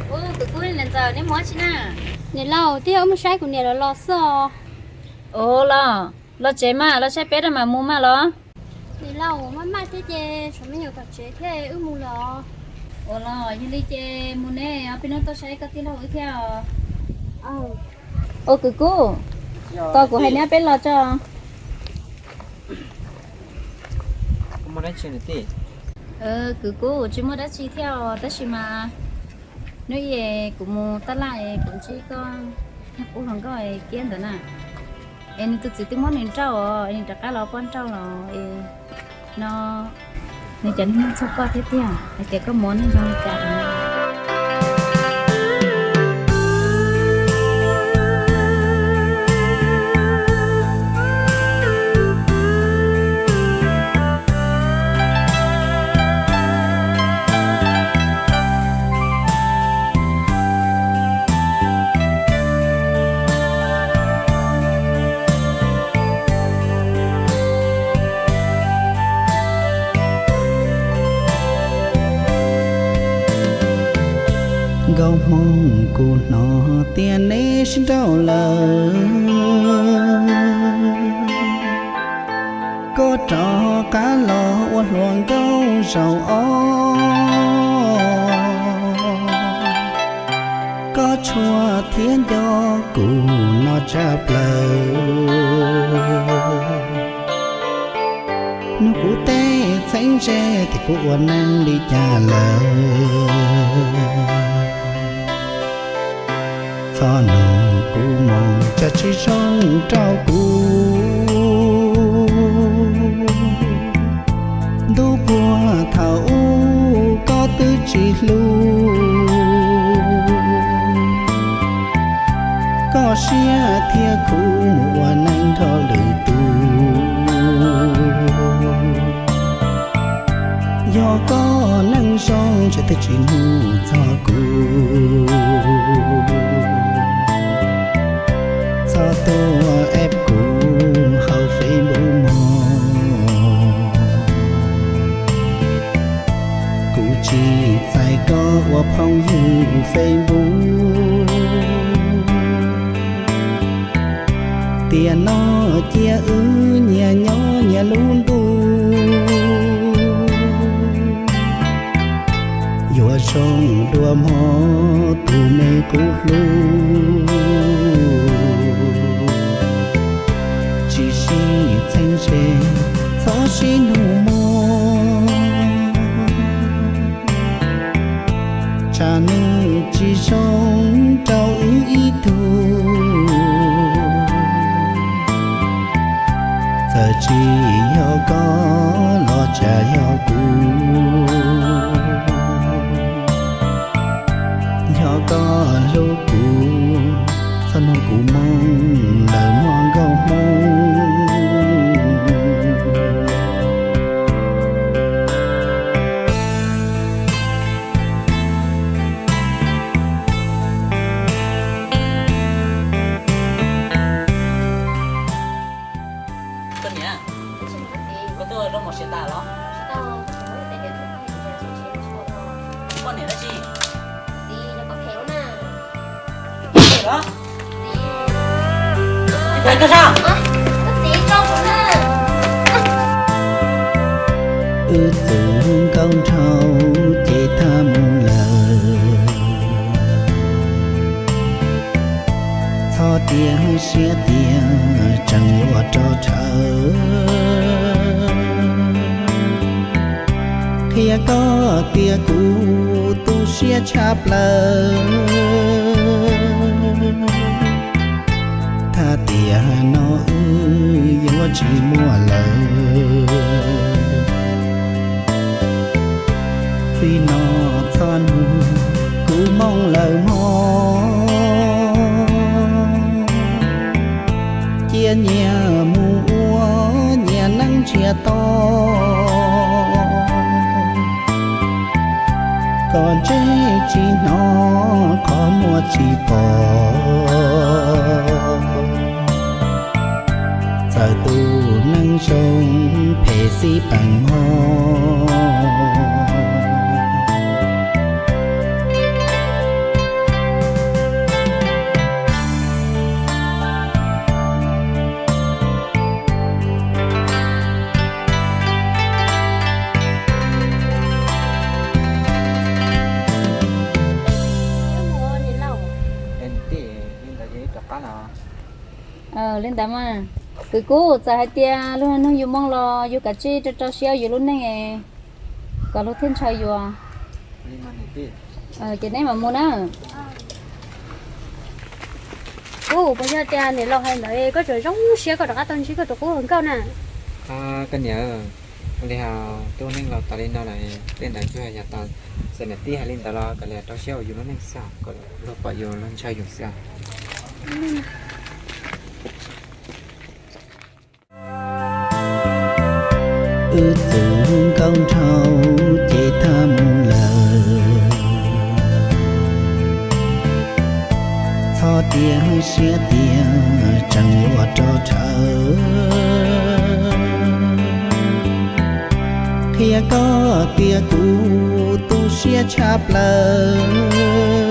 Ub, kwv Kub, niam ntxawm, neb mus dab tsi na? Niam laus, twb yog wb mus saib kuv niam lawv los xwb os. Ua los, los tsev mas, los saib peb rau mam mus mas los. Niam laus, maj maj thiab ces tshuav me nyuam tom tsev thiab, wb mus lawm os. Ua los yog li ces mus ne, peb hnub tuaj saib koj tij laug wb thiab os. Ua kwv Kub, tos kuv hais neb peb los tso. Kwv Kub, tsis muaj dab tsi thiab os, tab sis mas hnub ib kuv mus taj laj es kuv ntsib koj niag qub hluas nkauj kiab ntawd na. Es nws tus txiv twb muab nws nrauj os, es nws rov qab los poj nrauj los es no, nws cov niag muaj txog koj thiab tiag, hais tias koj mus ua neej zoo li cas. Nkauj Hmoob, kuv hnov tias neb sib nrauj lawm, koj rov qab los ua hluas nkauj zaum ob. Koj tshua thiab nco kuv no tshaj plaws. Nug kuv tej txheeb ze tias kuv ua neej li cas lawm. Txhob nug kuv moo, tsam tsis zoo rau kuv. Ntuj puag thaum ub koj twb tsis hlub, koj siab thiab khuv mus ua neej nrog lwm tus. Yog koj neej zoo ntshe twb tsis hnov txog kuv. Txhob tuaj eb kuv hauv Facebook mog. Kuv tsis txais koj ua phooj ywg Facebook. Tiam no cia wb nyias nyob nyias lub ntuj. Yuav zoo dua hmo tus me kuv hlub. Tsis sib txheeb ze, txhob sib nug moo. Tsam nws tsis zoo rau wb ib tug. Txawm tsis yog koj los tsam yog kuv. Yog koj hlub kuv, txhob nug kuv moo lawm mog nkauj Hmoob. Koj niam, koj tuaj zaub mov siav tas los? Poj niam dab tsi? Los? Txiv koj sab. Wb txwv nkauj nraug ces tag mus lawm. Txhob tias siab tias tseem yuav rov rhawv. Qhia koj tias kuv tu siab tshaj plaws. Thaj tiam no wb yuav tsis muaj lawm. Txij no txhob nug kuv moo lawm mog. Cia nyias mus ua nyias neej ntsiag to. Koj ntsej tsis hnov qhov muag tsis pom. Txawm tus neeg zoo phem xib peem ho. Li ntawd mas, kwv Kub, txawm hais tias lub neej yus moog los yus kav tsij rau rau siab yus lub neej kom luag thiaj ntshaw yus. Ces neb mam mus na. Kub, puas yog tias niam laus hais ntawd koj tseem zoo siab koj rov qab tau ntsib koj tus qub hluas nkauj na? Koj niam, ua li hos tub neej laus tas li no lawm, tej ntawd tsuas yog tau, txawm niam tij hais li ntawd los kom li rau siab ua yus lub neej xwb, kom luag pom yus luag ntshaw yus xwb. Wb txwv nkauj nraug ces tag mus lawm, txhob tias siab tias tseem yuav rov rhawv. Qhia koj tias kuv tu siab tshaj plaws,